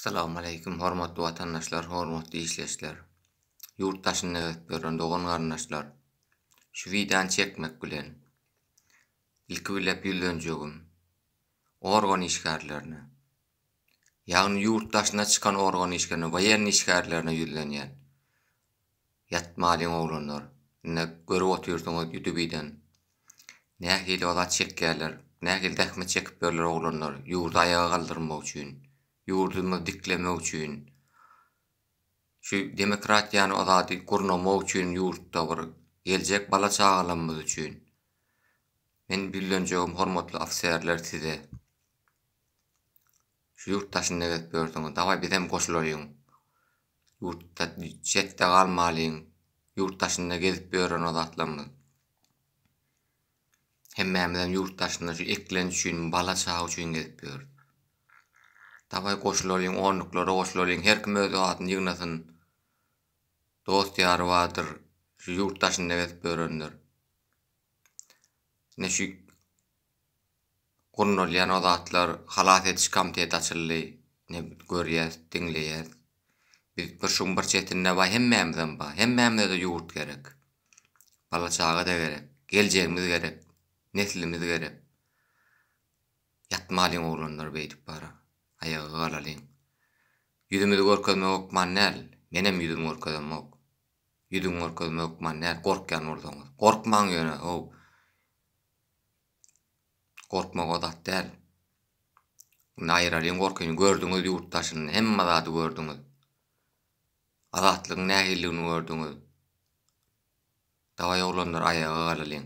Salam aleýkum hormatly watandaşlar hormatly işleşler ýurt daşynda gezip ýören dogan garyndaşlar şu wideony çekmek bilen ilki bilep ýüzlenjegim organ işgärlerine ýagny ýurt daşyna çykan organ işgärlerine woýenny işgärlerine ýüzlenýän Ýatmalyň oglanlar. Indi görüp otyrsyňyz ýutubiden. Nähili o zat çekýärler, nähili zähmet çekip ýörler oglanlar ýurdy aýaga galdyrmak üçin, ýurdumyzy diklemek üçin. Şu demokratiýany o zady gurnamak üçin ýurtda bir geljek bala çagalarymyz üçin. Men ýüzlenjegim hormatly ofiserler size. Şu ýurt daşynda gezip ýörsüňiz, dawaý bizem goşulalyň. Ýurtda çetde galmalyň. Ýurt daşynda gezip ýören o zatlarymyz. Hemmämizem ýurt daşynda şu eklenç üçin, bala çaga üçin gezip ýörüs. Dawaý goşulalyň, onluklara goşulalyň. Her kim öz adyny ýygnasyn. Dost-ýary bardyr, şu ýurt daşynda gezip ýörendir. Ine şu Gurnalýan o zatlar halas ediş komiteti açyldy. Ine görýäs, diňleýäs. Biz bir şuň bir çetinde bar, hemmämizem bar. Hemmämize-de ýurt gerek. Bala-çaga-da gerek. Geljegimiz gerek. Neslimiz gerek. Ýatmalyň oglanlar beýdip bara. Aýaga galalyň. Ýüzümizi görkezmek hökman däl. Menem ýüzümi görkezemok. Ýüzüňi görkezmek hökman däl, gorkýan bolsaňyz. Gorkmaň ýöne, how. Gorkmak o zat däl. Indi aýyralyň gorkyny. Gördüňiz ýurt daşyny, hemme zady gördüňiz. Azatlygyň nähilidigini gördüňiz. Dawaý oglanlar aýaga galalyň.